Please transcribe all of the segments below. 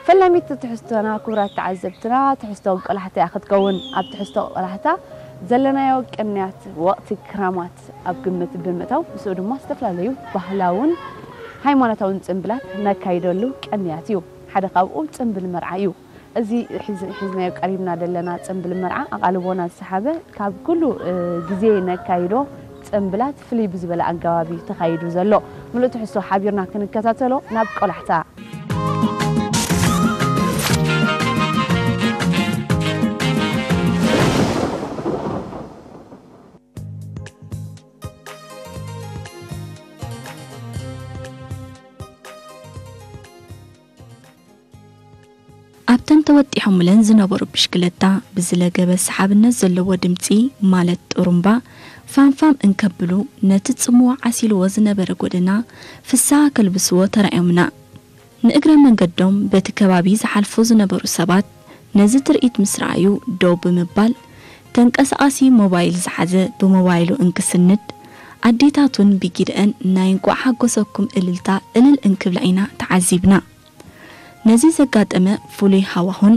ፈላሚት ትሕዝቶና፣ ክቡራት ተዓዘብትና፣ ትሕዝቶ ቆላሕታ እያ ክትከውን። ኣብ ትሕዝቶ ቆላሕታ ዘለናዮ ቅንያት ወቕቲ ክራማት ኣብ ግምት ብምእታው፣ ምስኡ ድማ ዝተፈላለዩ ባህላውን ሃይማኖታውን ጽምብላት ነካይደሉ ቅንያት እዩ። ሓደ ካብኡ ጽምብል መርዓ እዩ። እዚ ሒዝ-፣ ሒዝናዮ ቀሪብና ዘለና ጽምብል መርዓ ኣቓልቦና ዝሰሓበ፣ ካብ ኩሉ፣ እ፣ ግዜ ነካይዶ ጽምብላት ፍልይ ብዝበለ ኣገባብ እዩ ተኻይዱ ዘሎ። ምሉእ ትሕዝቶ ሓቢርና ክንከታተሎ ናብ ቆላሕታ። ኣብተን ተወጢሖምለን ዝነበሩ ብሽክለታ ብዝለገበ ሰሓብነት ዘለዎ ድምጺ፣ ማለት ጥሩምባ፣ ፋንፋም እንከብሉ፣ ነቲ ጽምዋ ዓሲልዎ ዝነበረ ጎደና ፍስሃ ከልብስዎ ተራእዮምና። ንእግረ መንገዶም በቲ ከባቢ ዝሓልፉ ዝነበሩ ሰባት ነዚ ትርኢት ምስ ረኣዩ ደው ብምባል፣ ተንቀሳቓሲ ሞባይል ዝሓዘ ብሞባይሉ እንክስንድ፣ ኣዴታት እውን ብጊድአን ናይ እንቋዕ ሓጎሰኩም እልልታ እልል እንክብላ ኢና ተዓዚብና። ነዚ ዘጋጠመ ፍሉይ ሃዋሁን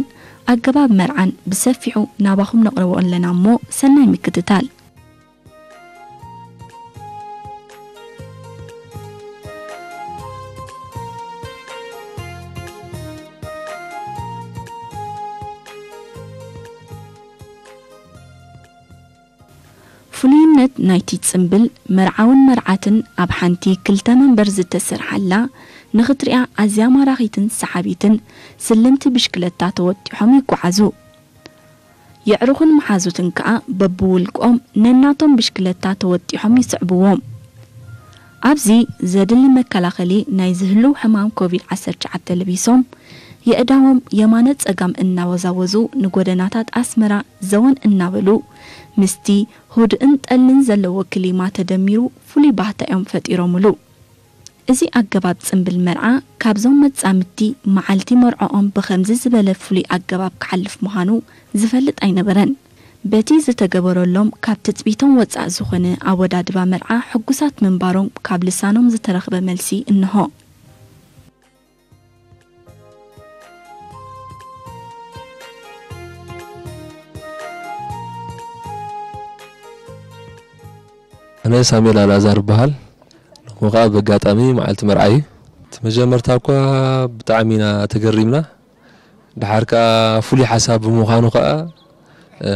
ኣገባብ መርዓን ብሰፊሑ ናባኹም ነቕርቦ ኣለና እሞ ሰናይ ምክትታል። ፍሉይነት ናይቲ ጽምብል፣ መርዓውን መርዓትን ኣብ ሓንቲ ክልተ መንበር ዝተሰርሓላ፣ ንኽትሪኣ ኣዝያ ማራኺትን ሰሓቢትን ስልምቲ ብሽክለታ ተወጢሖም ይጓዓዙ። የዕሩኽን መሓዙትን ከኣ በብውልቆም ነናቶም ብሽክለታ ተወጢሖም ይስዕብዎም። ኣብዚ ዘድሊ መከላኸሊ ናይ ዝህልው ሕማም ኮቪድ ዓሰርተ ትሽዓተ ለቢሶም፣ የእዳዎም የማነ ጸጋም እናወዛወዙ ንጎደናታት ኣስመራ ዘወን እናበሉ፣ ምስቲ ህዱእን ጠልን ዘለዎ ክሊማ ተደሚሩ ፍሉይ ባህታ እዮም ፈጢሮምሉ። እዚ ኣገባብ ጽምብል መርዓ ካብዞም መጻምድቲ መዓልቲ መርዕኦም ብኸምዚ ዝበለ ፍሉይ ኣገባብ ክሓልፍ ምዃኑ ዝፈልጥ ኣይነበረን። በቲ ዝተገበረሎም ካብ ትጽቢቶም ወጻኢ ዝኾነ ኣወዳድባ መርዓ ሕጉሳት ምንባሮም ካብ ልሳኖም ዝተረኽበ መልሲ እንሆ። ኣነ ሳሙኤል ኣልኣዛር እበሃል። ንኹ ኸኣ ብኣጋጣሚ መዓልቲ መርዓ እዩ። እቲ መጀመርታ እኳ ብጣዕሚ ኢና ተገሪምና። ደሓር ከኣ ፍሉይ ሓሳብ ብምዃኑ ከኣ፣ እ፣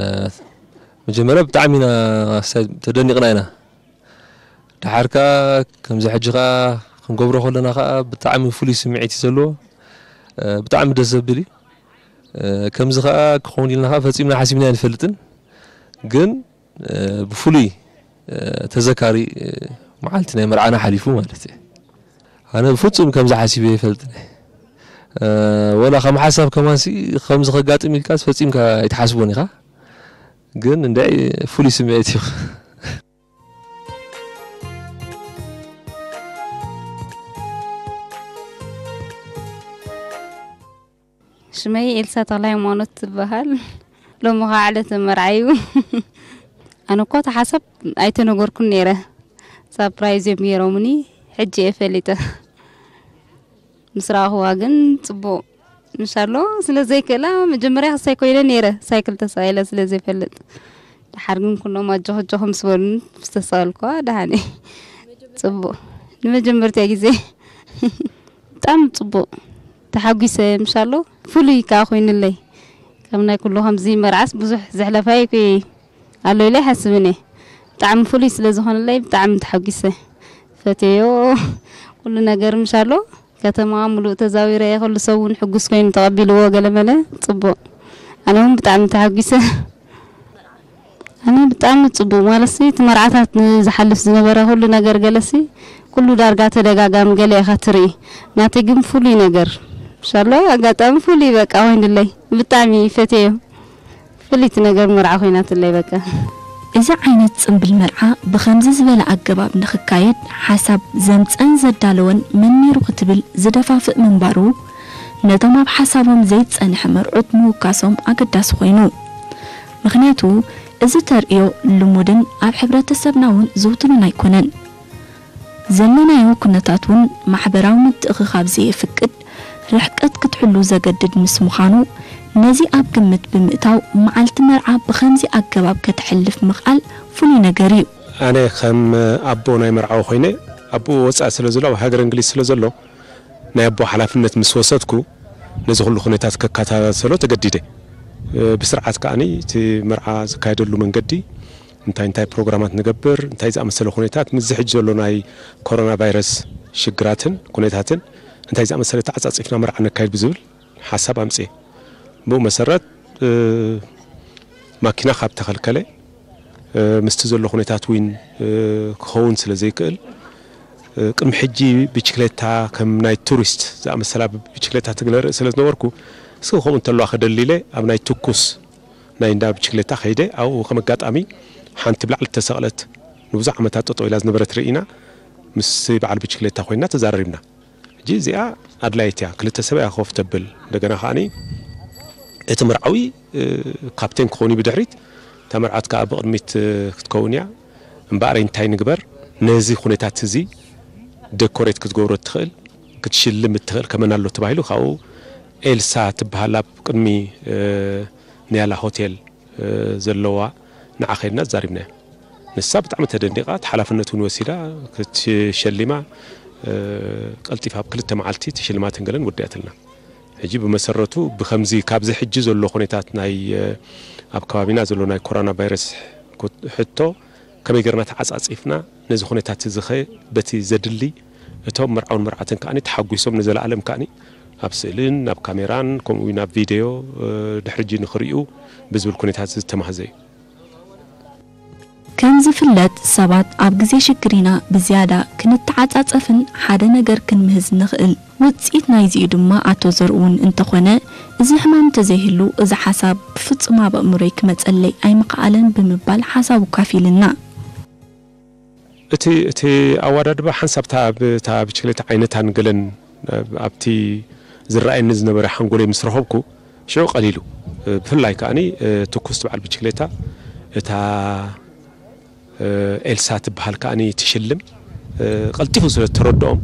መጀመርያ ብጣዕሚ ኢና ሰ-፣ ተደኒቕና ኢና። ደሓር ከኣ ከምዚ ሕጂ ከኣ ክንገብሮ ከለና ከኣ ብጣዕሚ ፍሉይ ስምዒት እዩ ዘለዎ። እ፣ ብጣዕሚ ደስ ዘብል እዩ። እ፣ ከምዚ ከኣ ክኸውን ኢልና ከኣ ፈጺምና ሓሲብና ኣይንፈልጥን። ግን፣ እ፣ ብፍሉይ፣ እ፣ ተዘካሪ፣ እ፣ መዓልቲ ናይ መርዓና ሓሊፉ ማለት እዩ። ኣነ ብፍጹም ከምዚ ሓሲበ ኣይፈልጥን እየ። እ፣ ወላ ከም ሓሳብ ከማንሲ ከምዚ ከጋጥም ኢልካስ ፈጺምካ ኣይትሓስቦን ኢኻ። ግን እንድዒ ፍሉይ ስምዒት እዩ። ሽመይ ኤልሳ ተኽለ ሃይማኖት ትበሃል። ሎሚ ኸዓ ዕለተ መርዓ እዩ። ኣነ እኳ እቲ ሓሳብ ኣይተነገርኩን ነይረ። ሳፕራይዝ እዮም ገይሮምኒ። ሕጂ እየ ፈሊጠ። ምስ ረኣኽዋ ግን ጽቡቕ ምሻሎ ስለ ዘይክእላ፣ መጀመርያ ክሳይ ኮይነ ነይረ፣ ሳይክል ተሳኢለ ስለ ዘይፈልጥ። ደሓር ግን ኩሎም ኣጆኹ ኣጆኹ ምስ በሉኒ፣ ምስ ተሳእልኩዋ ደሓን እየ። ጽቡቕ። ንመጀመርትያ ግዜ። ብጣዕሚ ጽቡቕ። ተሓጒሰ ምሻሎ። ፍሉይ ከኣ ኮይኑለይ። ከም ናይ ኩሉ ከምዚ መርዓስ ብዙሕ ዘሕለፋ ይኩ-፣ ኣሎ ኢለ ኣይሓስብን እየ። ብጣዕሚ ፍሉይ ስለ ዝኾነለይ ብጣዕሚ ተሓጒሰ። ፈትየዮ። ኩሉ ነገር ምሻሎ። ከተማ ምሉእ ተዛዊረ እየ። ኩሉ ሰብ እውን ሕጉስ ኮይኑ ተቐቢልዎ ገለመለ። ጽቡቕ። ኣነ እውን ብጣዕሚ ተሓጒሰ። ኣነ ብጣዕሚ ጽቡቕ ማለትሲ፣ እቲ መርዓታት ንዝሓልፍ ዝነበረ ኩሉ ነገር ገለሲ፣ ኩሉ ዳርጋ ተደጋጋሚ ገለ ኢኻ ትርኢ። ናተይ ግን ፍሉይ ነገር። ምሻሎ ኣጋጣሚ ፍሉይ በቃ ኮይኑለይ። ብጣዕሚ ፈትየዮ። ፍልይቲ ነገር መርዓ ኮይናትለይ በቃ። እዚ ዓይነት ጽምብል መርዓ ብኸምዚ ዝበለ ኣገባብ ንኽካየድ ሓሳብ ዘምጸን ዘዳለወን መን ነይሩ ክትብል ዝደፋፍእ ምንባሩ፣ ነቶም ኣብ ሓሳቦም ዘይጸንሐ መርዑት ምውካሶም ኣገዳሲ ኮይኑ። ምኽንያቱ፣ እዚ ተርእዮ ልሙድን ኣብ ሕብረተሰብና እውን ዝውቱርን ኣይኮነን። ዘለናዮ ኩነታት እውን ማሕበራዊ ምትእኽኻብ ዘየፍቅድ፣ ርሕቀት ክትሕሉ ዘገድድ ምስ ምዃኑ፣ ነዚ ኣብ ግምት ብምእታው መዓልቲ መርዓ ብኸምዚ ኣገባብ ከተሕልፍ ምኽኣል ፍሉይ ነገር እዩ። ኣነ ከም ኣቦ ናይ መርዓዊ ኮይነ፣ ኣቦ ወፃኢ ስለ ዘሎ፣ ኣብ ሃገር እንግሊዝ ስለ ዘሎ፣ ናይ ኣቦ ሓላፍነት ምስ ወሰድኩ፣ ነዚ ኩሉ ኩነታት ከከታተሎ ተገዲደ። ብስርዓት ከኣኒ እቲ መርዓ ዝካየደሉ መንገዲ፣ እንታይ እንታይ ፕሮግራማት ንገብር፣ እንታይ ዝኣመሰለ ኩነታት፣ ምስዚ ሕጂ ዘሎ ናይ ኮሮና ቫይረስ ሽግራትን ኩነታትን እንታይ ዝኣመሰለ ተዓጻጺፍና መርዓ ነካይድ ብዝብል ሓሳብ ኣምጽኤ። ብኡ መሰረት፣ እ፣ ማኪና ካብ ተኸልከለ፣ እ፣ ምስቲ ዘሎ ኩነታት እውን፣ እ፣ ክኸውን ስለ ዘይክእል፣ እ፣ ቅድሚ ሕጂ ብችክሌታ ከም ናይ ቱሪስት ዝኣመሰላ ብችክሌታ ትግለርእ ስለ ዝነበርኩ፣ እስኪ ከምኡ እንተለዋ ክደሊ ኢለ ኣብ ናይ ትኩስ ናይ እንዳ ብችክሌታ ከይደ። ኣብኡ ከም ኣጋጣሚ ሓንቲ ብላዕሊ ተሰቕለት ንብዙሕ ዓመታት ጠጠው ኢላ ዝነበረት ርኢና፣ ምስ በዓል ብችክሌታ ኮይና ተዛራሪብና። ሕጂ እዚኣ ኣድላይት እያ፣ ክልተ ሰብ እያ ኮፍ ተብል። እንደገና ከኣኒ እቲ መርዓዊ፣ እ፣ ካፕቴን ክኸውን እዩ ብድሕሪት፣ እታ መርዓት ከኣ ብቕድሚት፣ እ፣ ክትከውን እያ። እምበኣር እንታይ ንግበር፣ ነዚ ኩነታት እዚ ደኮሬት ክትገብሮ እትኽእል፣ ክትሽልም እትኽእል ከመን ኣሎ ተባሂሉ፣ ካብኡ ኤልሳ ትበሃል ኣብ ቅድሚ፣ እ፣ ንያላ ሆቴል፣ እ፣ ዘለዋ፣ ንዓ ከድና ተዛሪብናያ። ንሳ ብጣዕሚ ተደኒቓ፣ እቲ ሓላፍነት እውን ወሲዳ ክትሸሊማ፣ እ፣ ቀልጢፋ ኣብ ክልተ መዓልቲ እቲ ሽልማትን ገለን ወዲኣትልና። ሕጂ ብመሰረቱ ብከምዚ ካብዚ ሕጂ ዘሎ ኩነታት ናይ፣ እ፣ ኣብ ከባቢና ዘሎ ናይ ኮሮና ቫይረስ ኩ-፣ ሕቶ ከመይ ጌርና ተዓጻጺፍና ነዚ ኩነታት እዚ ኸ በቲ ዘድሊ እቶም መርዓውን መርዓትን ከኣኒ ተሓጒሶም ንዘለኣለም ከኣኒ ኣብ ስእልን ኣብ ካሜራን ከምኡ እውን ኣብ ቪደዮ፣ እ፣ ድሕሪ ሕጂ ንኽርእዩ ብዝብል ኩነታት ዝተማህዘ እዩ። ከም ዝፍለጥ ሰባት ኣብ ግዜ ሽግር ኢና ብዝያዳ ክንተዓጻጸፍን ሓደ ነገር ክንምህዝ ንኽእል። ውጽኢት ናይዚ'ዩ ድማ ኣቶ ዘርኡ እውን እንተኾነ፣ እዚ ሕማም እንተዘይህሉ እዚ ሓሳብ ብፍጹም ኣብ ኣእምሮይ ክመጸለይ ኣይምኸኣለን ብምባል ሓሳቡ ኣካፊልና። እቲ፣ እቲ ኣወዳድባ ሓንሳብ እታ ብ-፣ እታ ብሽክሌታ ዓይነታን ገለን ኣብ-፣ ኣብቲ ዝረኣየኒ ዝነበረ ሓንጎለይ ምስ ረኸብኩ፣ ሽዑ ቀሊሉ። ብፍላይ ከኣኒ፣ ትኩስ ትበዓል ብሽክሌታ፣ እታ፣ ኤልሳ ትበሃል ከኣኒ ትሽልም፣ ቀልጢፉ ስለ እተረድኦም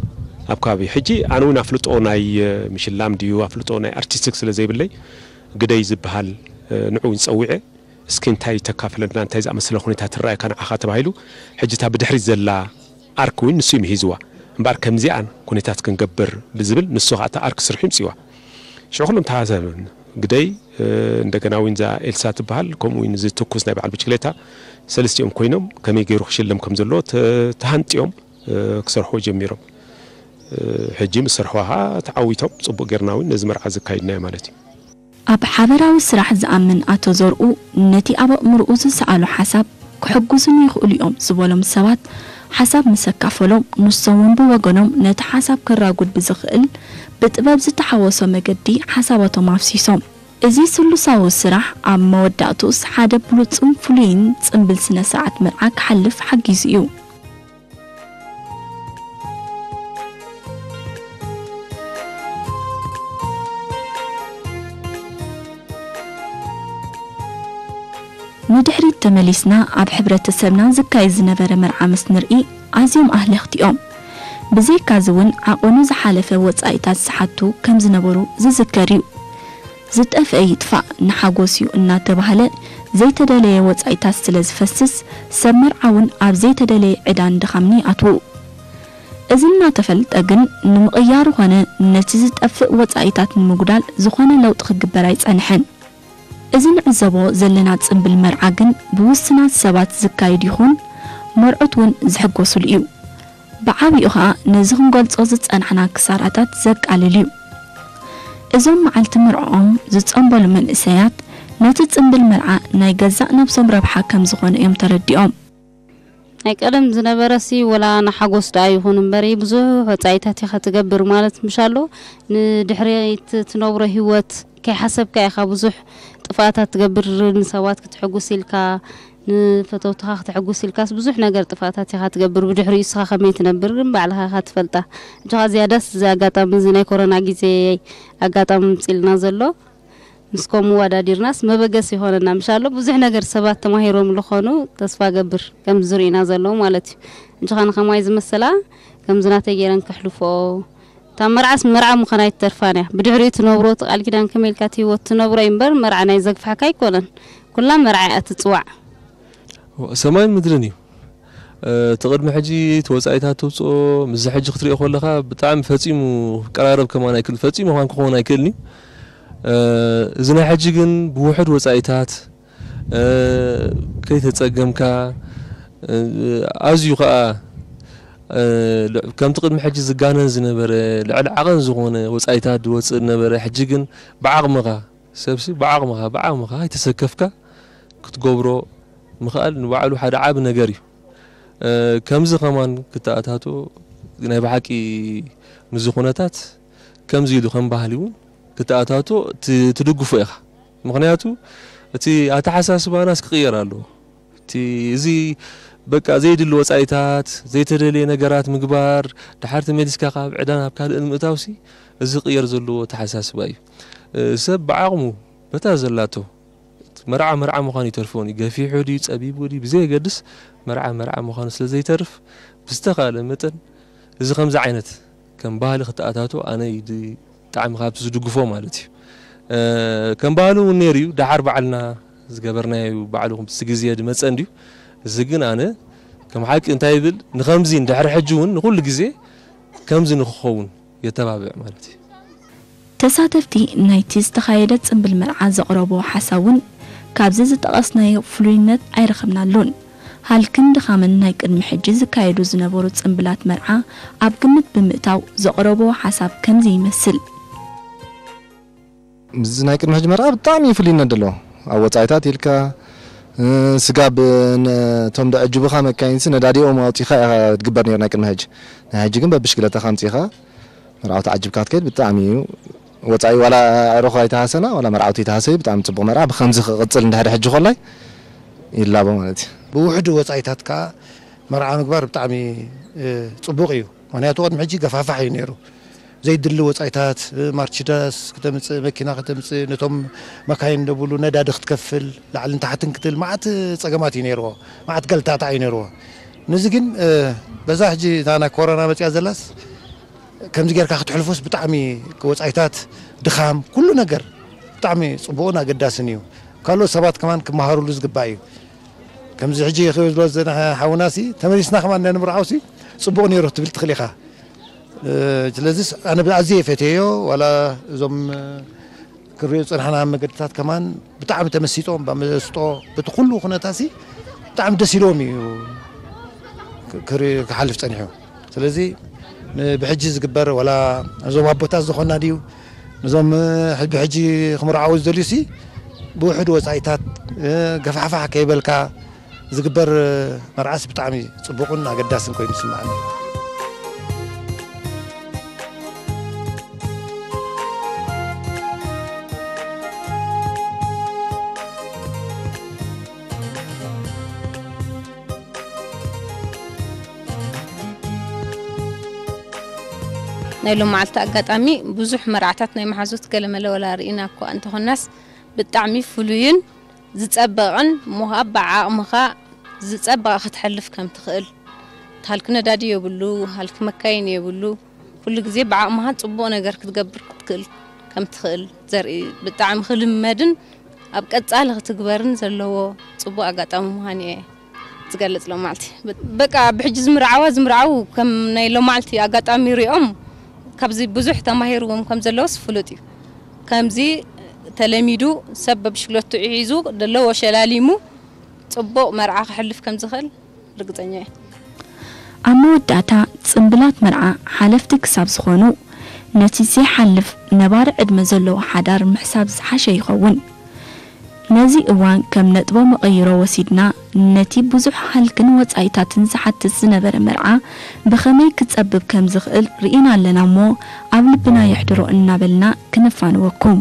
ኣብ ከባቢ። ሕጂ ኣነ እውን ኣፍልጦ ናይ ምሽላም ድዩ፣ ኣፍልጦ ናይ ኣርቲስቲክ ስለ ዘይብለይ፣ ግደይ ዝበሃል፣ ንዑ እውን ጸዊዐ፣ እስኪ እንታይ ተካፍለና፣ እንታይ ዝኣመሰለ ኩነታት ትረኣየካ ንዓኻ ተባሂሉ፣ ሕጂ እታ ብድሕሪት ዘላ ኣርክ እውን ንሱ እዩ ምሂዝዋ። እምበኣር ከምዚኣን ኩነታት ክንገብር ብዝብል ንሱ ኸኣ እታ ኣርክ ስርሑ ይምጽእዋ። ሽዑ ኩሎም ተሓሳሰብን። ግደይ፣ እ፣ እንደገና እውን እዛ ኤልሳ ትበሃል፣ ከምኡ እውን እዚ ትኩስ ናይ በዓል ብችክሌታ፣ ሰለስቲኦም ኮይኖም ከመይ ገይሩ ክሽለም ከም ዘለዎ ተ-፣ ተሃንጥዮም፣ እ፣ ክሰርሕዎ ጀሚሮም። እ፣ ሕጂ ምስ ሰርሕዋ ኸኣ ተዓዊቶም፣ ጽቡቕ ጌርና እውን ነዚ መርዓ ዘካይድናዮ ማለት እዩ። ኣብ ሓበራዊ ስራሕ ዝኣምን ኣቶ ዘርኡ፣ ነቲ ኣብ ኣእምሮኡ ዝሰኣሎ ሓሳብ ክሕግዙኒ ይኽእሉ እዮም ዝበሎም ሰባት ሓሳብ ምስ ኣካፈሎም፣ ንሶም እውን ብወገኖም ነቲ ሓሳብ ከራጉድ ብዝኽእል ብጥበብ ዝተሓወሶ መገዲ ሓሳባቶም ኣፍሲሶም። እዚ ስሉሳዊ ስራሕ ኣብ መወዳእትኡስ ሓደ ብሉጽን ፍሉይን ጽምብል ስነ ስርዓት መርዓ ክሓልፍ ሓጊዙ እዩ። ንድሕሪት ተመሊስና ኣብ ሕብረተሰብና ዝካየድ ዝነበረ መርዓ ምስ ንርኢ ኣዝዮም ኣህለኽቲ እዮም። ብዘይካዚ እውን ዓቐኑ ዝሓለፈ ወጻኢታት ዝሓቱ ከም ዝነበሩ ዝዝከር እዩ። ዝጠፍአ ይጥፋእ ንሓጎስ እዩ እናተባህለ ዘይተደለየ ወጻኢታት ስለ ዝፈስስ ሰብ መርዓ እውን ኣብ ዘይተደለየ ዕዳን ድኻምን ይኣትዉ። እዚ እናተፈልጠ ግን ንምቕያሩ ኾነ ነቲ ዝጠፍእ ወጻኢታት ንምጉዳል ዝኾነ ለውጢ ክግበር ኣይጸንሐን። እዚ ንዕዘቦ ዘለና ጽምብል መርዓ ግን ብውስናት ሰባት ዝካየድ ይኹን መርዑት እውን ዝሕጎሱሉ እዩ። ብዓቢኡ ኸኣ ነዚ ክንገልጾ ዝጸናሕና ክሳራታት ዘቃልል እዩ። እዞም መዓልቲ መርዕኦም ዝጸንበሉ መንእሰያት ነቲ ጽምብል መርዓ ናይ ገዛእ ነብሶም ረብሓ ከም ዝኾነ እዮም ተረዲኦም። ናይ ቀደም ዝነበረሲ ወላ ንሓጎስ ደኣ ይኹን እምበሪ ብዙሕ ወጻኢታት ኢኻ ትገብር ማለት ምሽ ኣሎ። ንድሕሪት ትነብሮ ህይወት ከይሓሰብካ ኢኻ ብዙሕ ጥፍኣታት ትገብር። ንሰባት ክትሕጉስ ኢልካ፣ ንፈተውትኻ ክትሕጉስ ኢልካስ ብዙሕ ነገር ጥፍኣታት ኢኻ ትገብር። ብድሕሪኡ እስኻ ከመይ ትነብር ግን ባዕልኻ ኢኻ ትፈልጣ። እንጂ ኸኣ ዝያዳስ እዚ ኣጋጣሚ እዚ ናይ ኮሮና ግዜ ኣጋጣሚ ምጽልና ዘሎ። ምስ ከምኡ ወዳዲርናስ መበገሲ ይኾነና ምሽ ኣሎ። ብዙሕ ነገር ሰባት ተማሂሮም ዝኾኑ ተስፋ ገብር፣ ከምዚ ዝርእዩና ዘለዉ ማለት እዩ። እንጂ ኸኣ ንኸማይ ዝመሰላ ከምዚ ናተይ ገይረን ከሕልፎ እታ መርዓስ መርዓ ምዃና ኣይትተርፋን እያ። ብድሕሪኡ ትነብሮ እቲ ቃል ኪዳን ከመይ ኢልካ እቲ ህይወት ትነብሮ እዩ እምበር፣ መርዓ ናይ ዘግፍሐካ ኣይኮነን። ኩላ መርዓ እያ ትጽዋዕ። ሰማይን ምድርን እዩ። እቲ ቅድሚ ሕጂ እቲ ወጻኢታት ተውጽኦ ምስዚ ሕጂ ክትሪኦ ከለኻ ብጣዕሚ ፈጺሙ ክቀራረብ ከማን ኣይክእል፣ ፈጺሙ ከማን ክኸውን ኣይክእልን እዩ። እዚ ናይ ሕጂ ግን ብውሑድ ወጻኢታት ከይተጸገምካ፣ ኣዝዩ ከኣ ከምቲ ቅድሚ ሕጂ ዝጋነን ዝነበረ ልዕሊ ዓቐን ዝኾነ ወጻኢታት ዝወጽእ ዝነበረ፣ ሕጂ ግን ብዓቕምኻ፣ ሰብሲ ብዓቕምኻ፣ ብዓቕምኻ ኣይተሰከፍካ ክትገብሮ ምኽኣል ንባዕሉ ሓደ ዓቢ ነገር እዩ። ከምዚ ከማን ክተኣታቶ ናይ ብሓቂ ምስዚ ኩነታት ከምዚ ኢሉ ከም ባህሊ እውን ክተኣታቶ ት-፣ ትድግፎ ኢኻ። ምኽንያቱ እቲ ኣተሓሳስባናስ ክቕየር ኣለዎ። እቲ፣ እዚ በቃ ዘይድሊ ወጻኢታት፣ ዘይተደልየ ነገራት ምግባር፣ ድሓር ተመሊስካ ካብ ዕዳ ናብ ካልእ ንምእታውሲ እዚ ክቕየር ዘለዎ ኣተሓሳስባ እዩ። ሰብ ብዓቕሙ በታ ዘላቶ መርዓ መርዓ ምዃኑ ይተርፎን እዩ። ገፊሑ ድዩ ጸቢቡ ድዩ ብዘየገድስ መርዓ መርዓ ምዃኑ ስለ ዘይተርፍ ብዝተኻለ መጠን እዚ ከምዚ ዓይነት ከም ባህሊ ክተኣታቶ ኣነ ይድ-፣ ብጣዕሚ ካብቲ ዝድግፎ ማለት እዩ። እ፣ ከም ባህሊ እውን ነይሩ እዩ። ደሓር ባዕልና ዝገበርናዮ ባዕሉ ከምቲ ግዜ ዝመጸ እንድዩ። እዚ ግን ኣነ ከም ሓቂ እንታይ ይብል ንኸምዚ እንድሕር ሕጂ እውን ንኹሉ ግዜ ከምዚ ንክኸውን የተባብዕ ማለት እዩ። ተሳተፍቲ ናይቲ ዝተኻየደ ጽምብል መርዓ ዘቕረብዎ ሓሳብ እውን ካብዚ ዝጠቐስናዮ ፍሉይነት ኣይረኸብናሉን። ሃልክን ድኻምን ናይ ቅድሚ ሕጂ ዝካየዱ ዝነበሩ ጽምብላት መርዓ ኣብ ግምት ብምእታው ዘቕረብዎ ሓሳብ ከምዚ ይመስል። ምስዚ ናይ ቅድሚ ሕጂ መርዓ ብጣዕሚ እዩ ፍሉይነት ዘለዎ። ኣብ ወጻኢታት ኢልካ፣ እ፣ ስጋብ ነቶም ደዕጅቡኻ መካይንሲ ነዳዲኦም ኣውጺኻ ኢኻ ትግበር ነይሩ ናይ ቅድሚ ሕጂ። ናይ ሕጂ ግን በብሽክለታኻ ኣምጺኻ መርዓውቲ ዓጅብካ ክትከይድ ብጣዕሚ እዩ። ወጻኢ ዋላ ኣዕሩኽ ኣይተሃሰና፣ ዋላ መርዓውቲ ኣይተሃሰዩ፣ ብጣዕሚ ጽቡቕ መርዓ። ብኸምዚ ክቕጽል እንድሕር ሕጂ ኮላይ ይላቦ ማለት እዩ። ብውሕዱ ወጻኢታት ከኣ መርዓ ምግባር ብጣዕሚ፣ እ፣ ጽቡቕ እዩ። ምኽንያቱ ቅድሚ ሕጂ ገፋፋሕ እዩ ነይሩ። ዘይድሊ ወጻኢታት፣ እ፣ ማርችዳስ ከተምጽእ፣ መኪና ከተምጽእ፣ ነቶም መካይን ደብሉ ነዳዲ ክትከፍል፣ ላዕልን ታሕትን ክትብል መዓት ጸገማት እዩ ነይርዎ። መዓት ገልታታ እዩ ነይርዎ። ነዚ ግን፣ እ፣ በዛ ሕጂ እታ ናይ ኮሮና መጽያ ዘላስ ከምዚ ጌርካ ክትሕልፎስ ብጣዕሚ ወጻኢታት፣ ድኻም፣ ኩሉ ነገር ብጣዕሚ ጽቡቕን ኣገዳስን እዩ። ካልኦት ሰባት ከማን ክመሃሩሉ ዝግባእ እዩ። ከምዚ ሕጂ ክብል ዝብሎ ዝጸንሐ ሓውናሲ፣ ተመሊስና ከማን ነንምርዓውሲ ጽቡቕ ነይሩ ክትብል ትኽእል ኢኻ። እ፣ ስለዚስ ኣነ ብኣዝየ ፈትየዮ፣ ዋላ እዞም፣ እ፣ ክሪኦ ዝጸናሕና መገድታት ከማን ብጣዕሚ ተመሲጦም፣ ብመስጦ፣ በቲ ኩሉ ኩነታሲ ብጣዕሚ ደስ ኢልዎም እዩ ክ-፣ ክሪ-፣ ክሓልፍ ጸኒሑ። ስለዚ ን-፣ ብሕጂ ዝግበር፣ ዋላ እዞም ኣቦታት ዝኾንና ድዩ፣ ነዞም፣ እ፣ ሕ-፣ ብሕጂ ክምርዓዉ ዝደልዩሲ፣ ብውሕድ ወጻኢታት፣ እ፣ ገፋሕፋሕ ከይበልካ ዝግበር፣ እ፣ መርዓስ ብጣዕሚ ጽቡቕን ኣገዳስን ኮይኑ ይስምዓኒ። ናይ ሎማዓልቲ ኣጋጣሚ ብዙሕ መርዓታት ናይ መሓዙት ገለመለ ወላ ርኢና እኳ እንተኾናስ፣ ብጣዕሚ ፍሉይን ዝጸበቐን ምሃብ ብዓቕምኻ ዝጸበቐ ክትሐልፍ ከም ትኽእል፣ ሃልኪ ነዳዲ የብሉ፣ ሃልኪ መካይን የብሉ፣ ኩሉ ግዜ ብዓቕምኻ ጽቡቕ ነገር ክትገብር ክትክእል ከም ትኽእል ዘርኢ ብጣዕሚ ክልመድን ኣብ ቀጻሊ ክትግበርን ዘለዎ ጽቡቕ ኣጋጣሚ ምዃኑ እየ ዝገልጽ። ሎማዓልቲ በቃ ብሕጂ ዝምርዓዋ ዝምርዓው ከም ናይ ሎማዓልቲ ኣጋጣሚ ሪኦም ካብዚ ብዙሕ ተማሂርዎም ከም ዘለውስ ፍሉጥ እዩ። ከምዚ ተለሚዱ ሰብ በብሽክለቱ ሒዙ ዘለዎ ሸላሊሙ ጽቡቕ መርዓ ክሕልፍ ከም ዝኽእል ርግጸኛ እየ። ኣብ መወዳእታ ጽምብላት መርዓ ሓለፍቲ ክሳብ ዝኾኑ፣ ነቲ ዘይሓልፍ ነባሪ ዕድመ ዘለዎ ሓዳር ምሕሳብ ዝሓሸ ይኸውን። ነዚ እዋን ከም ነጥቦ መቐይሮ ወሲድና፣ ነቲ ብዙሕ ሃልክን ወጻኢታትን ዝሓትት ዝነበረ መርዓ ብኸመይ ክጸብብ ከም ዝኽእል ርኢና ኣለና እሞ፣ ኣብ ልብና የሕድሮ እናበልና ክንፋንወኩም።